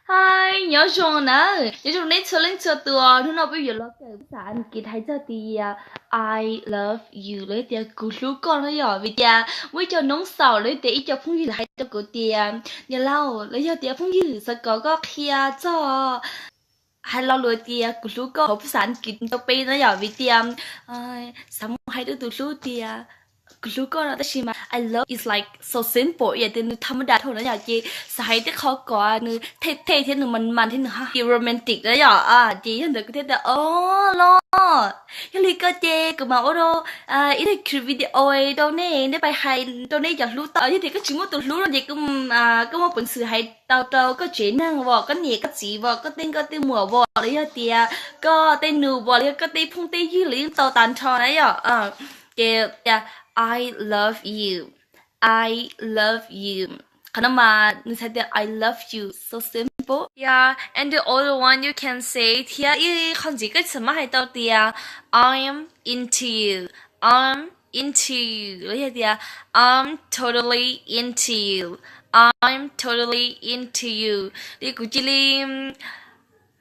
Hi, nyob zoo na, nyob zoo nej txhua leej txhua tus. Hnub no peb yuav los kawm phas xas Askiv hais txog tias I love you los yog tias kuv hlub koj no yom, vim tias muaj ib co noob xaus los yog tias ib co phooj ywg hais rau kuv tias, niam laus los yog tias phooj ywg, xav kom koj qhia txog hais lo lus tias kuv hlub koj hauv phas xas Askiv rau peb no yom, vim tias xav mus hais rau tus hlub tias kuv hlub koj no, tab sis mas I love is like so simple, yam tias nws tham ma das dhau no yom, ces xav hais tej qho kom nws thej thej thiab nws mas mas thiab nws ho romantic na yom. Ces yog ntawd kuv thiaj tias, o los, yog li ko ces kuv mam ua rau ib daim clip video rau nej, nej pais hais rau nej cov hlub tau. Yog tias koj tsis muaj tus hlub no ces koj muaj peev xwm hais tau rau koj tsev neeg os, koj niam koj txiv os, koj tej nkauj tej muam os, los yog tias koj tej nus os, los yog koj tej phooj tej ywg los yeej tau tag nrho na yom. Ces tias I love you, I love you. Qhov no mas nws txhais tias I love you, so simple. Yeah, and the other one you can say, thiab ib qho ntxiv koj txawm mam hais tau tias I'm into you, I'm into you, los yog tias I'm totally into you, I'm totally into you. Li kuv cia li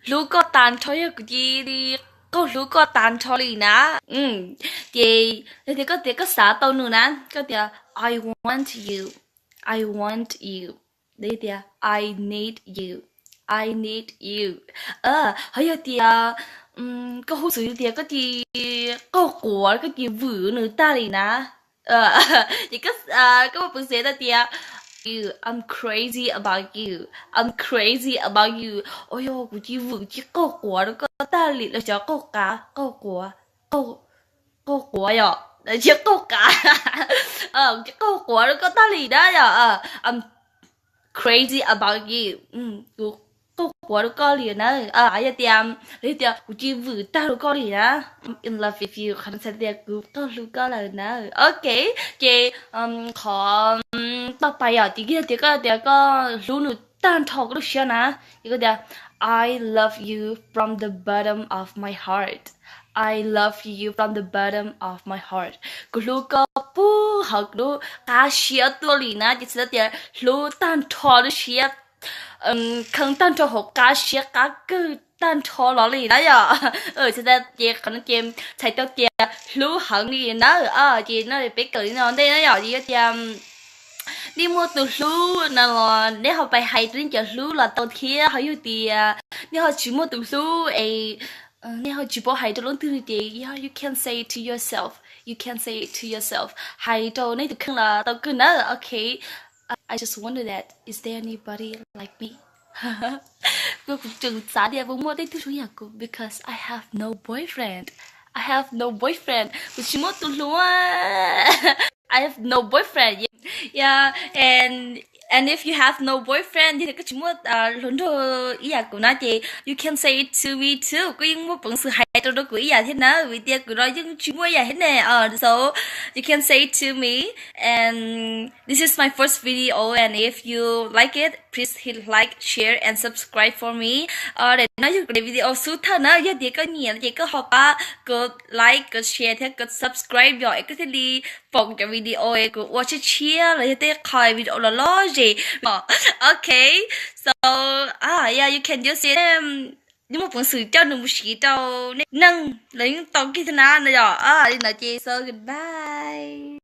hlub koj tag nrho, yog kuv cia li qaug hlub koj tag nrho li na. Ces yog tias koj tias koj xav tau nws na, koj tias I want you, I want you, los yog tias I need you, I need you. Ho yog tias koj hu xws li tias koj cia li qaug quav, koj cia li vwm nws tag li na, ces koj muaj peev xwm tau tias, you, I'm crazy about you, I'm crazy about you. O yog kuv cia li vwm cia li qaug quav rau koj tag li, los cov qaug qav, qaug quav, qaug quav yom, cia li qaug qav, cia li qaug quav rau koj tag li na yom. I'm crazy about you, kuv qaug quav rau koj li na. Yog tias, yog tias kuv cia li vwm tag rau koj li na, I'm in love with you, qhov no txhais tias kuv qaug hlub koj lawm na. Ok, ces qhov paj pais yom, ces yog tias koj tias koj hlub nws tag nrho koj lub siab na, ces koj tias I love you from the bottom of my heart, I love you from the bottom of my heart. Kuv hlub koj puag hauv kuv lub qab siab tuaj li na, ces txhais tau tias hlub tag nrho lub siab, kheev tag nrho hauv qab siab qab kawg tag nrho los li na yom. Txhais tau ces qhov no ces txhais tau tias hlub heev li na. Ces no peb kawm li no ntej na yom, ces yog tias nej muaj tus hlub no los nej ho pais hais rau nej cov hlub los tau thiab, ho yog tias nej ho tsis muaj tus hlub es nej ho tsis paub hais rau leej twg li ces you can say it to yourself, you can say it to yourself, hais rau nej tus kheej los tau kawg na. Ok, I just wonder that is there anybody like me? Kuv tseem xav tias puas muaj tej tug hlub yam kuv because I have no boyfriend, I have no boyfriend, kuv tsis muaj tus hlub. I have no boyfriend. Yeah, and and if you have no boyfriend, yog tias koj tsis muaj hluas nraug ib yam kuv na ces you can say it to me too, koj yeej muaj peev xwm hais rau rau kuv ib yam thiab na, vim tias kuv no yeej tsis muaj ib yam thiab ne. So you can say it to me, and this is my first video, and if you like it, please hit like, share and subscribe for me. Daim no yog kuv daim video xub thawj na, yog tias koj nyiam ces koj ho pab kov like, kov share thiab kov subscribe yom, es koj thiaj li pom cov video es kuv ua tshiab tshiab los yog tej qho video los lom zem. Ok, so yeah, you can use it, nej muaj peev xwm coj nws mus siv rau nej neej los yeej tau kiag thiab na no yom. Li no ces so goodbye.